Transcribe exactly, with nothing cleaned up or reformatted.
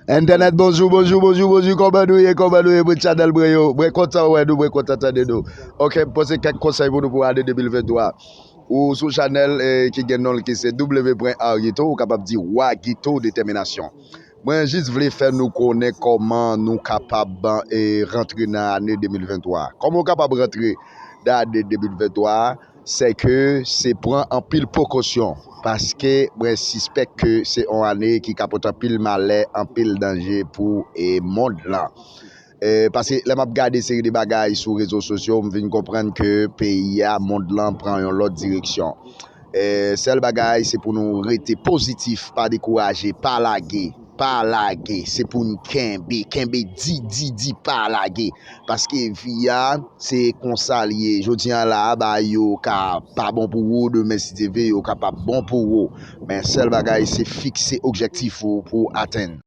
Entènèt, bonjou, bonjou, bonjou, bonjou, kòman nou ye, kòman nou ye, mwen chanèl mwen yo, mwen kontan wè nou, mwen kontan tande nou. Ok, m poze kèk konsèy pou nou pou ane de mil venntwa. Ou sou chanèl eh, ki gen non l ki se W pwen Argito, ou kapab di Wa Gito Detèminasyon. Mwen jis vle fè nou konnen kòman nou kapab eh, rantre nan ane de mil venntwa. Kòman ou kapab rantre nan ane de mil venntwa? Se ke se pran anpil prekosyon, paske mwen sispèk ke se yon ane ki ka pote anpil malè, anpil danje pou e mond lan. Eh, paske lè m ap gade seri de bagay sou rezo sosyo, m vin konprann ke peyi a, mond lan pran yon lòt direksyon. Eh, sèl bagay, se pou nou rete pozitif, pa dekouraje, pa lage, pa lage. Se pou n kenbe, kenbe di, di, di, pa lage. Paske vi a, se konsa l ye. Jodi a la, bagay yo ka pa bon pou ou, demen, si Dye vle, yo kapab bon pou ou. Men sèl bagay, se fikse objektif ou pou atenn.